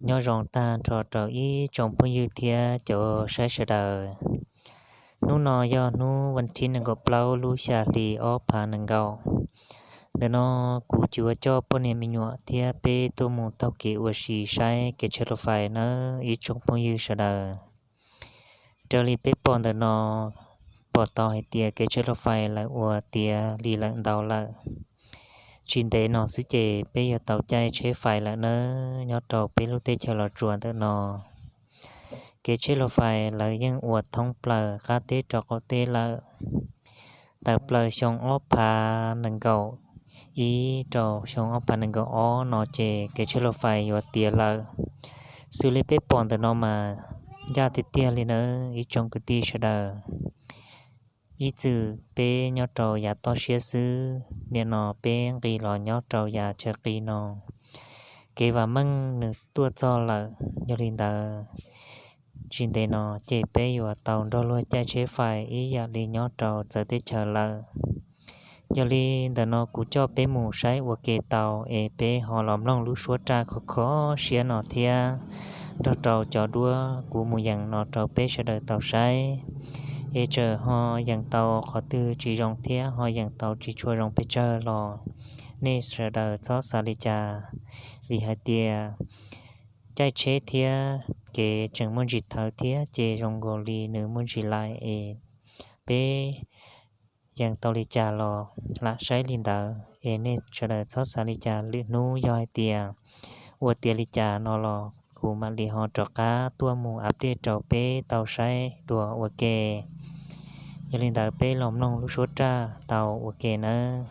Nyob zoo tag nrho rau ib tsoom phooj ywg thiab cov saib sawv daws. Hnub no yog hnub vas thib nees nkaum plaub lub xya hli ob phav nees nkaum. Ntawm no kuv tsis ua coj poj niam me nyuam thiab peb tuaj mus taug kev ua si saib kev tsheb lauj fais nawb ib tsoom phooj ywg sawv daws. Raws li peb pom ntawm no, pom tau hais tias kev tsheb lauj fais lawv ua tiav li lawm ntau lawm. Tsis ntev no xwb ces peb yuav tau caij tsheb fais lawm nawb nyob rau peb lub teb chaws Los Tsuas ntawm no. Kev tsheb lauj fais lawv yeej ua thoob plaws qab teb rau qaum teb lawm. Tawm plaws xyoo ob phav nees nkaum ib rau xyoo ob phav nees nkaum ob no ces kev tsheb lauj fais yuav tiav lawm. Xws li peb pom ntawm no mas ncaj tiag tiag li nawb ib tsoom kwv tij sawv daws. Ib txwm peb nyob rau yav toj siab xwb, nim no peb nqis los nyob rau yav chaw qis no, kev vam meej nws tuaj txog lawm. Yog li ntawd, tsis ntev no ces peb yuav tau nrog luag caij tsheb fais ib yam li nyob rau txawv teb chaws lawm. Yog li ntawm no kuv coj peb mus saib ua ke tau es peb ho los mloog lub suab raj khov kho siab no thiab nrog rau cov duab kuv mus yees no rau peb sawv daws tau saib. Es txawm ho yees tau qhov twg tsis zoo thiab ho yees tau tsis tshua zoo pes tsawg los nej sawv daws txhob xav li cas, vim hais tias caij tsheb thiab kev tseem muaj ntsis thawv thiab ces zoo nkaus li nws muaj ntsis lais es peb yees tau li cas los lam saib li ntawd es nej sawv daws txhob xav li cas. Lwm hnub yog hais tias ua tiav li cas no los kuv mam li ho rov qab tuaj mus update rau peb tau saib dua ua ke. Yog li ntawd peb los mloog lub suab raj tau ua ke nawb.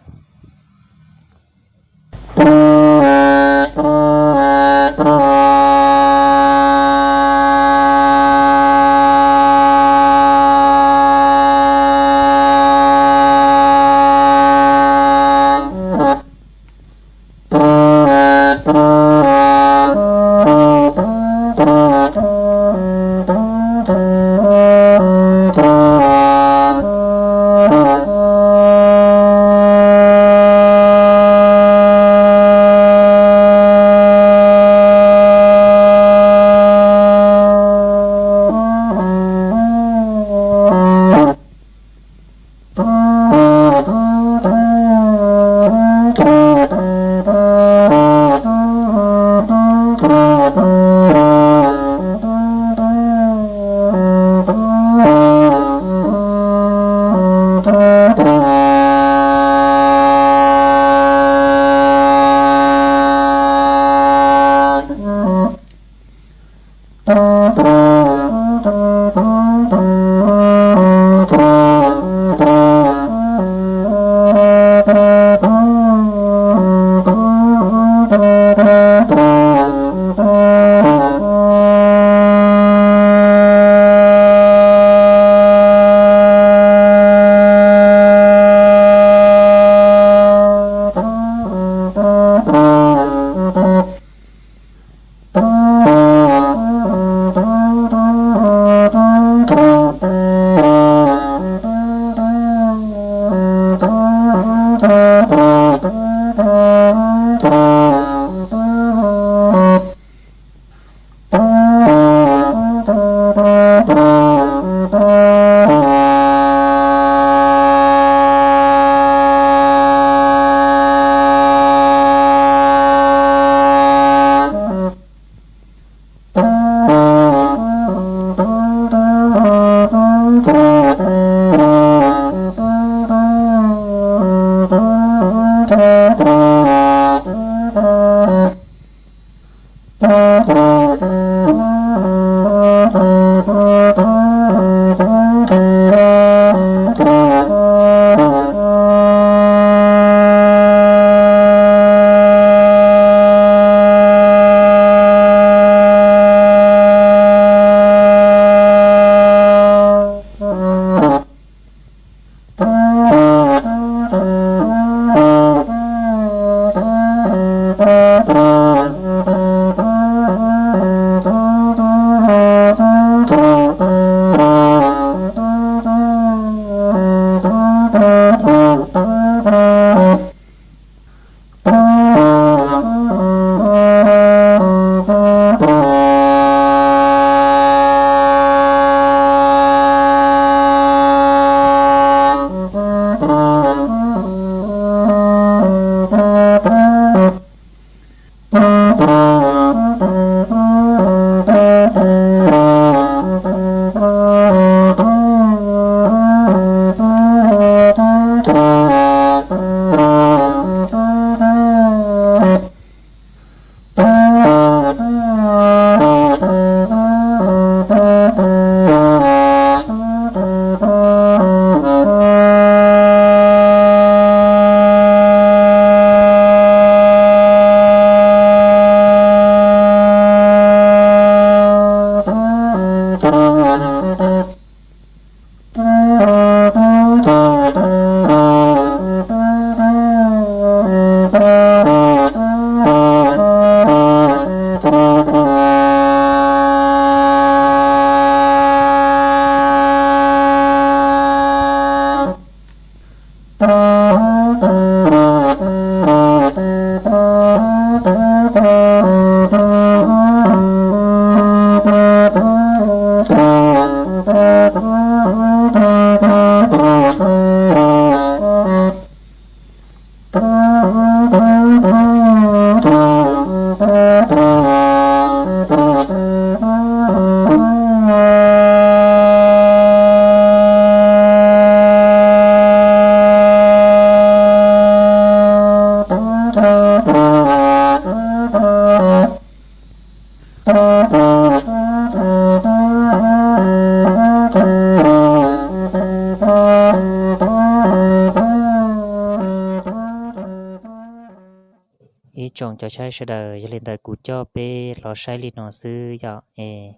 Ib tsoom cov saib sawv daws, yog li ntawd kuv coj peb los saib li no xwb yom. Es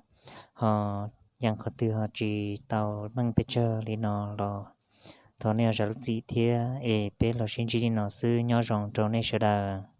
ho yog qhov twg ho tsis tau meej pes tsawg li no los thov nej zam lub txim thiab. Es peb los sib ntsib li no xwb, nyob zoo rau nej sawv daws.